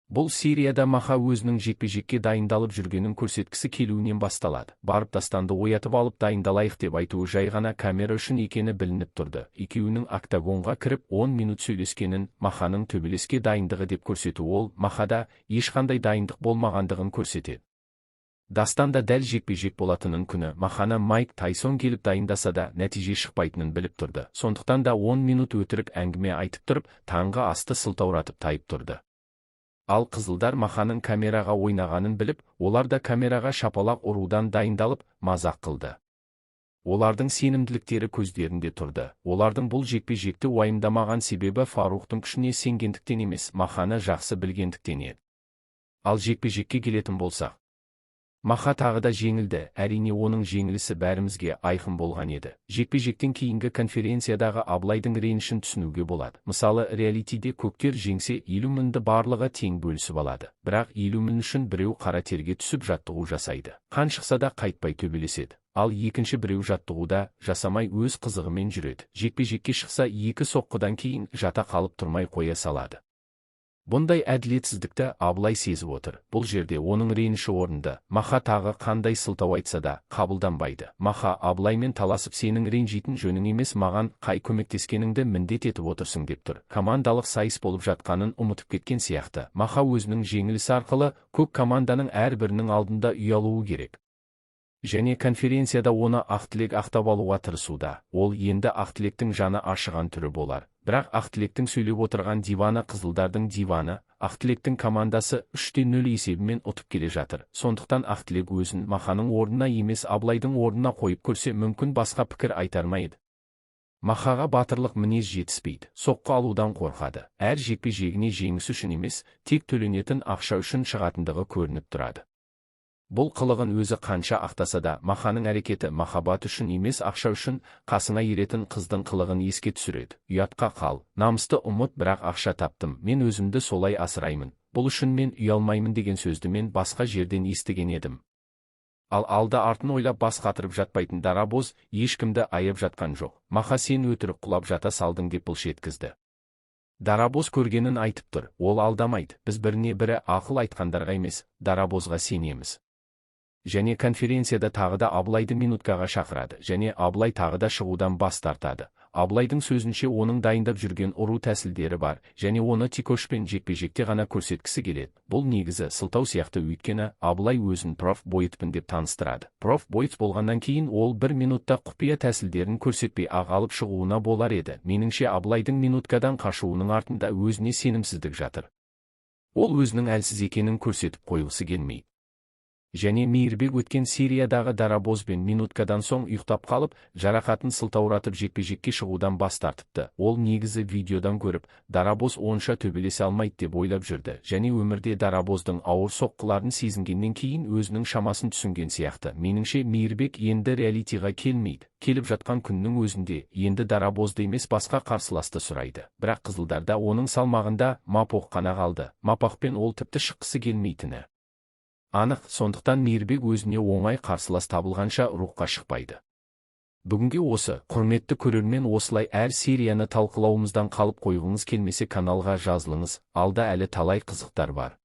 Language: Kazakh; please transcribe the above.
Бұл серияда Маха өзінің жекпе-жекке дайындалып жүргенін көрсеткісі келуінен басталады. Барып Дастанды оятып алып, дайындалайық деп айтуы жай ғана камера үшін екені білініп тұрды. Екеуінің октагонға кіріп 10 минут сөйлескенін Маханың төбелеске дайындығы деп көрсету, ол Махада ешқандай дайындық болмағандығын көрсетеді. Дастан да дәл жекпе-жек болатынын күні Маханы Майк Тайсон келіп дайындаса да, нәтиже шықпайтынын біліп тұрды. Сондықтан да 10 минут өтірік әңгіме айтып тұрып, таңғы асты сылтауратып тайып тұрды. Ал қызылдар Маханың камераға ойнағанын біліп, олар да камераға шапалақ ұрудан дайындалып, мазақ қылды. Олардың сенімділіктері көздерінде тұрды. Олардың бұл жекпе-жекті уайымдамаған себебі Фарухтың күшіне сенгендіктен емес, Маханы жақсы білгендіктен еді. Ал жекпе-жекке келетін болсақ, Маха тағы да жеңілді. Әрине, оның жеңілісі бәрімізге айқын болған еді. Жекпе-жектен кейінгі конференциядағы Абылайдың ренішін түсінуге болады. Мысалы, реалитиде көктер жеңсе, 50 мыңды барлығы тең бөлісіп алады. Бірақ 50 мың үшін біреу қара терге түсіп жаттығу жасайды. Қан шықса да қайтпай төбелеседі. Ал екінші біреу жаттығуда жасамай, өз қызығымен жүреді. Жекпе-жекке шықса, екі соққыдан кейін жата қалып, тұрмай қоя салады. Бұндай әділетсіздікті Абылай сезіп отыр. Бұл жерде оның реніші орынды. Маха тағы қандай сылтау айтса да, қабылданбайды. Маха Абылаймен таласып, сенің ренжитін жөнің емес, маған қай көмектескеніңді міндет етіп отырсың деп тұр. Командалық сайыс болып жатқанын ұмытып кеткен сияқты. Маха өзінің жеңілісі арқылы көк команданың әрбірінің алдында ұялуы керек. Және конференцияда оны Ақтілек ақтап алуға тырысуда. Ол енді Ақтілектің жаны ашыған түрі болар. Бірақ Ақтілектің сөйлеп отырған диваны қызылдардың диваны. Ақтілектің командасы 3-0 есебімен ұтып келе жатыр. Сондықтан Ақтілек өзін Маханың орнына емес, Абылайдың орнына қойып көрсе, мүмкін, басқа пікір айтар ма еді? Махаға батырлық мінез жетіспейді, соққы алудан қорқады. Әр жекпе-жегіне жеңіс үшін емес, тек төленетін ақша үшін шығатындығы көрініп тұрады. Бұл қылығын өзі қанша ақтаса да, Маханың әрекеті махаббат үшін емес, ақша үшін, қасыңа еретін қыздың қылығын еске түсіреді. Ұятқа қал, намысты ұмыт, бірақ ақша таптым, мен өзімді солай асыраймын, бұл үшін мен ұялмаймын деген сөзді мен басқа жерден естіген едім. Ал алды артын ойлап бас қатырып жатпайтын Дарабоз ешкімді аяп жатқан жоқ. Маха, сен өтірік құлап жата салдың деп былш еткізді. Дарабоз көргенін айтып тұр, ол алдамайды. Біз біріне бірі ақыл айтқандарға емес, Дарабозға сенеміз. Және конференцияда тағы да Абылайды минуткаға шақырады, және Абылай тағы да шығудан бас тартады. Абылайдың сөзінше, оның дайындап жүрген ұру тәсілдері бар және оны Тикошпен жекпе-жекте ғана көрсеткісі келеді. Бұл негізі сылтау сияқты, өйткені Абылай өзін проф боецпін деп таныстырады. Проф боец болғаннан кейін ол бір минутта құпия тәсілдерін көрсетпей ақ алып шығуына болар еді. Меніңше, Абылайдың минуткадан қашуының артында өзіне сенімсіздік жатыр. Ол өзінің әлсіз екенін көрсетіп қойғысы келмейді. Және Мейірбек өткен сериядағы Дарабозбен минуткадан соң ұйықтап қалып, жарақатын сылтауратып, жекпе-жекке шығудан бас тартыпты. Ол негізі видеодан көріп, Дарабоз онша төбелесе алмайды деп ойлап жүрді. Және өмірде Дарабоздың ауыр соққыларын сезінгеннен кейін өзінің шамасын түсінген сияқты. Меніңше, Мейірбек енді реалитиға келмейді. Келіп жатқан күннің өзінде енді Дарабозды емес, басқа қарсыласты сұрайды. Бірақ қызылдарда оның салмағында Мапоқ қана қалды. Мапақпен ол тіпті шыққысы келмейтіні анық, сондықтан Мейірбек өзіне оңай қарсылас табылғанша рухқа шықпайды. Бүгінге осы, құрметті көрермен. Осылай әр серияны талқылауымыздан қалып қойғыңыз келмесе, каналға жазылыңыз, алда әлі талай қызықтар бар.